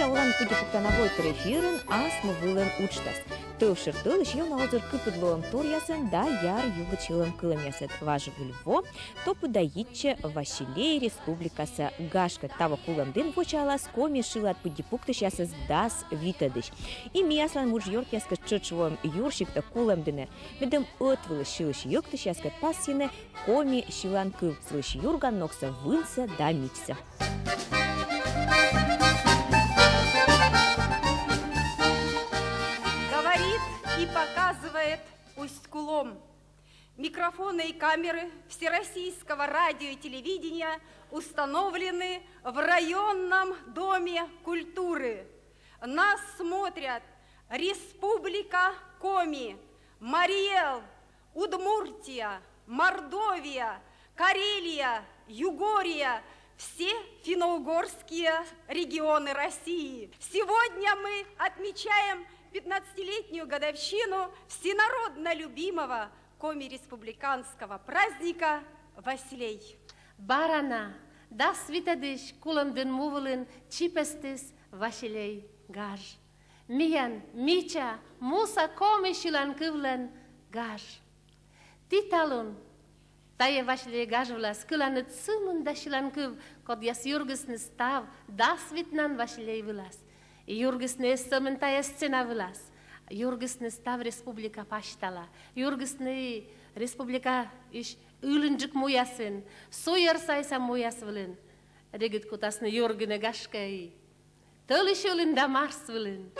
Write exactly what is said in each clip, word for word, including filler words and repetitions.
Оланныд пыдди пуктана войтыр эфирын «Ас му вылын» уджтас. Тӧвшир тӧлысь ёна озыр кыпыд лоӧмторъясӧн да яр югыд сьӧлӧмкылӧмъясӧн. Важ выль во топыда йитчӧ «Василей» республикаса гажкӧд. Таво Кулӧмдін вочаалас коми шылад пыдди пуктысьясӧс дас витӧдысь. И ми аслам удж ёртъяскӧд тшӧтш воӧм юр сиктӧ, Кулӧмдінӧ, медым ӧтвылысь сьылысь-йӧктысьяскӧд пасйыны коми сьыланкыв, сылысь юрган ногсӧ, вынсӧ да мичсӧ. Говорит и показывает Усть-Кулом. Микрофоны и камеры Всероссийского радио и телевидения установлены в районном доме культуры. Нас смотрят Республика Коми, Марий Эл, Удмуртия, Мордовия, Карелия, Югория, все финно-угорские регионы России. Сегодня мы отмечаем пятнадцатилетнюю годовщину всенародно любимого коми республиканского праздника Василей. Бара на дас витӧдысь Кулӧмдін му вылын чипӧстіс «Василей» гаж. Миян мича, муса коми сьыланкывлӧн гаж. Ті талун тайӧ «Василей» гаж вылас кыланныд сымында сьыланкыв, кодъяс юргисны став дас витнан «Василей» вылас. И юргисны эз сӧмын тайӧ сцена вылас, юргисны став республика пасьтала, юргисны республикаысь ылынджык муясын, суйӧрсайса муяс вылын. Регыд кутасны юргыны, гашкӧ, и тӧлысь ылын да марс вылын.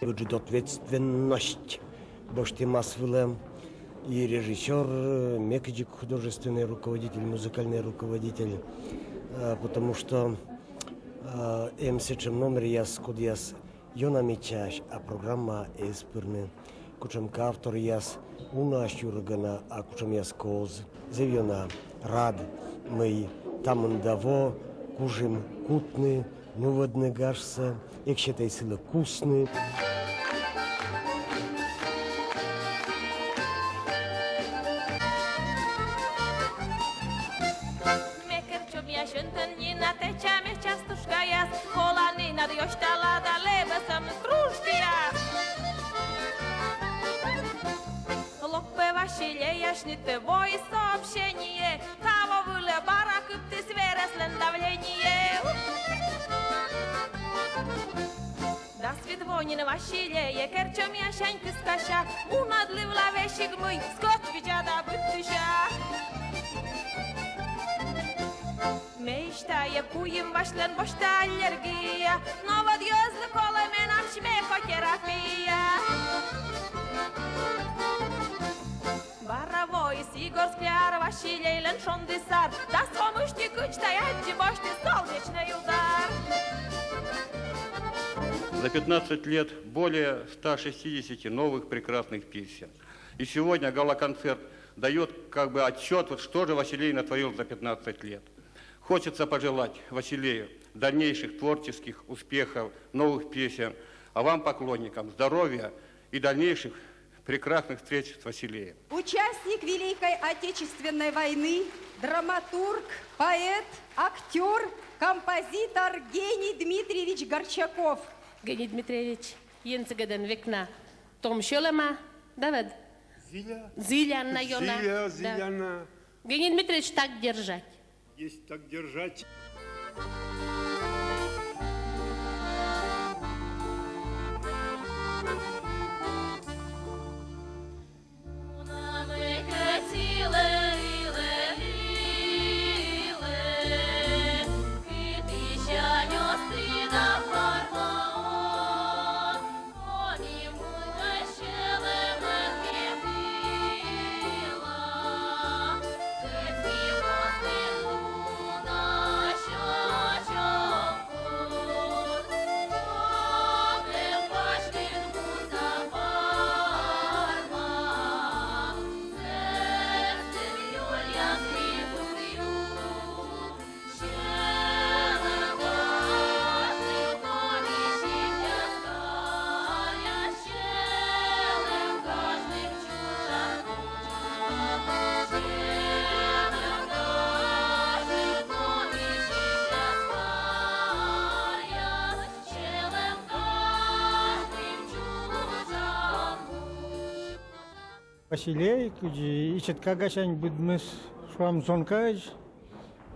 Ыджыд ответственность босьтӧма ас вылӧ и режиссёр, э, ме кыдзи художественный руководитель, музыкальный руководитель, э, потому что Э, эм сэтшӧм номеръяс, кодъяс ёна медся, а программаӧ эз пырны. Кутшӧмкӧ авторъяс унаысь юрӧ гӧна, а кутшӧмъяс оз. Зэв ёна рад, мый та мында во кужим кутны, нуӧдны гажсӧ, эксьӧ тай сылы кусны. Ме керчомъясьӧн тӧн нин на, тэча мича стужкаяс, коланінад ёсьтала да лэбӧ сӧмын кружкаяс. Лок пӧ Василейясныд воис сообщение, таво вылӧ бара кыптіс верӧслӧн давление. Дас вит во нин Василейӧ керчомъясянь кыскася, унадлы вылӧ весиг мый, скотч видза да быдтыся. Ме висьтайӧ, куим Васьлӧн босьтӧ аллергия, но вот йӧзлы колӧ менам смехотерапия. Бара воис Игорь Скляр, Василейлӧн шонді сар, дас во мысти кыдз тай аддзи босьтіс солнечный удар. За пятнадцать лет более ста шестидесяти новых прекрасных песен. И сегодня гала-концерт даёт как бы отчёт, вот что же Василей натворил за пятнадцать лет. Хочется пожелать Василею дальнейших творческих успехов, новых песен, а вам, поклонникам, здоровья и дальнейших прекрасных встреч с Василеем. Участник Великой Отечественной войны, драматург, поэт, актёр, композитор Гений Дмитриевич Горчаков. Гений Дмитриевич, енсігӧдӧн век на том сьӧлӧма, да ведь? Зіля. Зіля на ёна. Зіля, да. Зіля на. Гений Дмитриевич, так держать. Есть так держать. Василей, кыдзи ичӧт кагасянь быдмис, шуам, зонкаӧсь,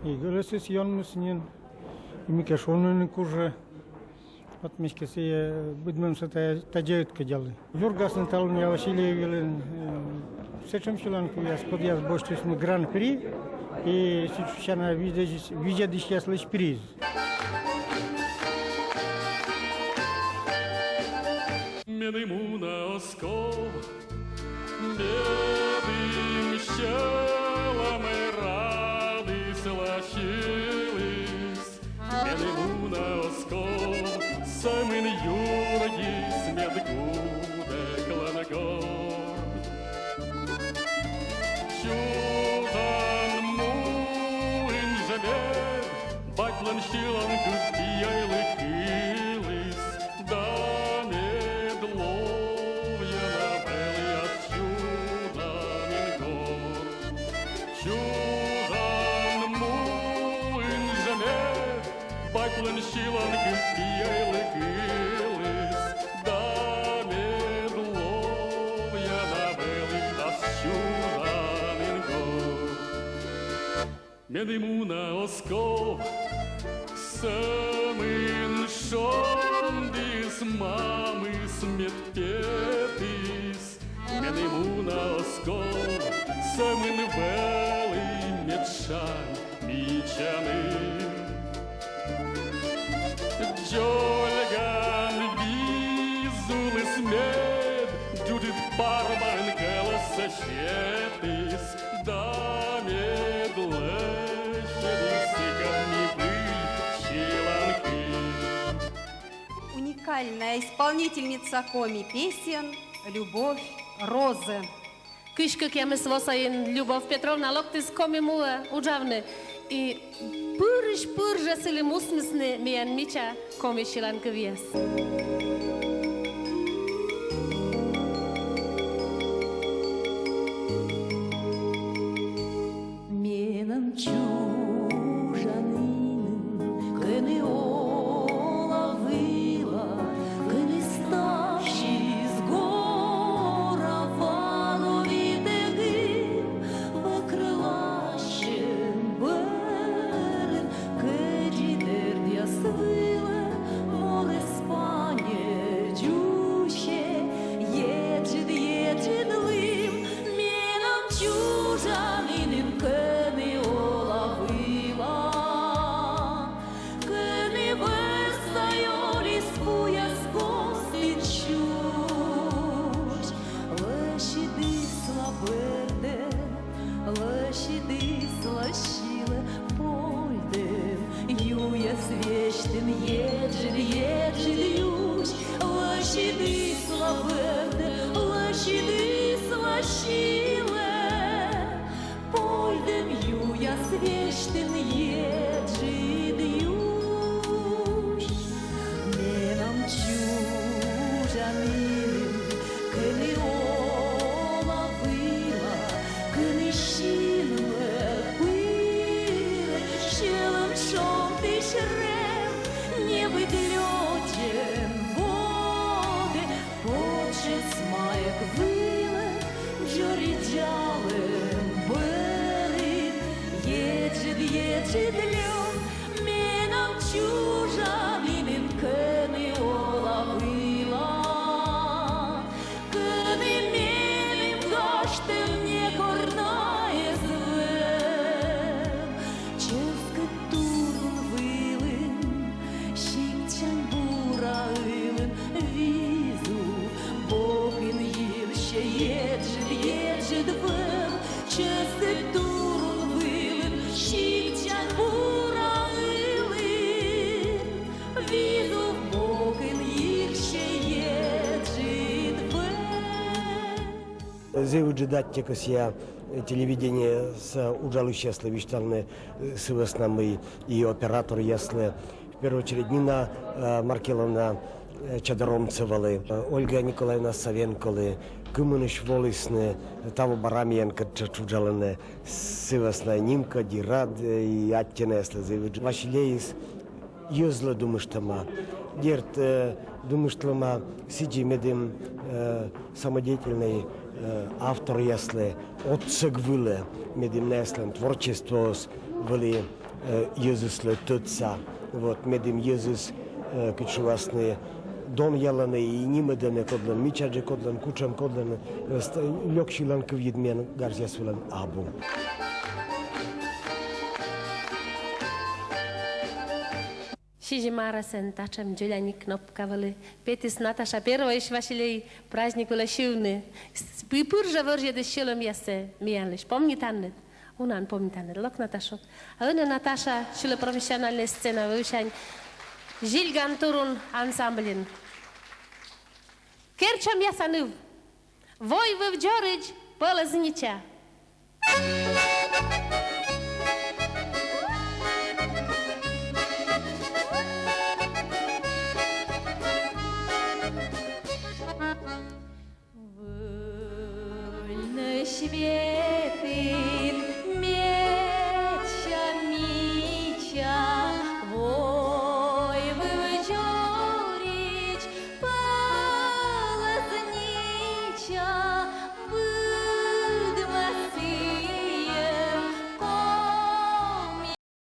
и гӧлӧсыс ёнмис нин, и мыйкӧ шуны нин кужӧ. Вот мыйкӧ сійӧ быдмӧмсӧ та-, тадзи ӧткодялі. Юргасны талунъя Василей вылын, э, сэтшӧм сьыланкывъяс, кодъяс босьтісны гран-при и сэтшӧм видзӧдысь-, видзӧдысьяслысь приз. Меным уна оз ков, медым сьӧлӧмӧй радыс ласьыліс. Меным уна оз ков, сӧмын юргис медгудӧклӧн гор. Чужан муын жӧ мед батьлӧн сьыланкыв пиӧйлы кыліс, да мед ловйӧны вӧлі ас чужанін гор. Чужан муын жӧ мед батьлӧн сьыланкыв пиӧйлы кыліс, да мед ловйӧны вӧлі ас чужанін гор. Меным уна оз ков, сӧмын шондіс мамыс мед петіс. Меным уна оз ков, сӧмын вӧлі медшань мичаным. Дзольган визулыс мед джуджыд пармаӧн кӧлӧссӧ сетіс, да мед лӧсьӧдіс сыкӧд ми выль сьыланкыв. Исполнительница коми песен Любовь Розы. Кызь кӧкъямыс во сайын Любовь Петровна локтіс Коми муӧ уджавны и пырысь пыр жӧ сылы мусмисны миян мича коми сьыланкывъяс. Менам чужанінын, кӧні ола вылӧ, кӧні ставсьыс гора валӧ витӧгым, вӧкрыласьӧм бӧрын, кӧдзыд дерт вылӧ морӧс паньӧдз усьӧ еджыд, еджыд лым. Менам чужанінын, кӧні ола вылӧ, кӧні вӧсна оліс пуяс костын сюсь. Лӧсьыд ысла бӧрдӧ, лӧсьыд ысла сьылӧ, польдӧм юяс весьтын еджыд, еджыд юсь. Лӧсьыд ысла бӧрдӧ, лӧсьыд ысла сьылӧ, польдӧм юяс весьтын еджыд юсь. Менам чужанінын, кӧні ола вылӧ, кӧні синмӧ пырӧ, сьӧлӧм шонтысь рӧм, небыд лёдзӧн водӧ, потшӧс маяк вылӧ дзоридзалӧм бӧрын, еджыд, еджыд лём. Менам чужанінын, кӧні ола вылӧ, кӧні меным гажтӧм некор на эз вӧв. Чӧскыд турун вылын, сиктсянь бура ылын, визув бокын йирсьӧ еджыд, еджыд вӧв. Чӧскыд турун вылын, сиктсянь бура ылын, визув бокын йирсьӧ еджыд вӧв. Зэв ыджыд аттьӧ кӧсъя телевидениеса уджалысьяслы висьтавны, э, сы вӧсна мый и операторъяслы, в первую очередь Нина, э, Маркеловна, э, Чадоромцевалы, э, Ольга Николаевна Савенколы, кымынысь волісны, таво бара миянкӧд тшӧтш уджалӧны, сы вӧсна нин кӧ и рад, э, и аттьӧ наяслы зэв ыджыд. Василейыс йӧзлы думыштӧма. Дерт, э, думыштлӧма сідзи, медым, э, самодеятельнӧй, э, авторъяслы отсӧг вылӧ, медым наяслӧн творчествоыс вӧлі, э, йӧзыслы тӧдса. Вот, медым йӧзыс, э, кыдз шуасны, донъялӧны и нимӧдӧны, кодлӧн мичаджык, кодлӧн кутшӧм, кодлӧн, э, ст-, лёк сьыланкывйыд миян гарзъяс вылын абу. Сизим арӧсӧн татшӧм дзоляник кнопка вӧлі петіс Наташа первойысь Василей праздник вылӧ сьывны. С-, пы-, пыр жӧ вӧрзьӧдіс сьӧлӧмъяссӧ миянлысь. Помнитанныд? Унаӧн помнитанныд, лок, Наташок. А ӧні Наташа сьылӧ профессиональнӧй сцена вывсянь «Зильган турун» ансамбльын. Керчомъяса ныв. Войвыв дзоридз пӧлӧзнича. Выльнӧсь ве-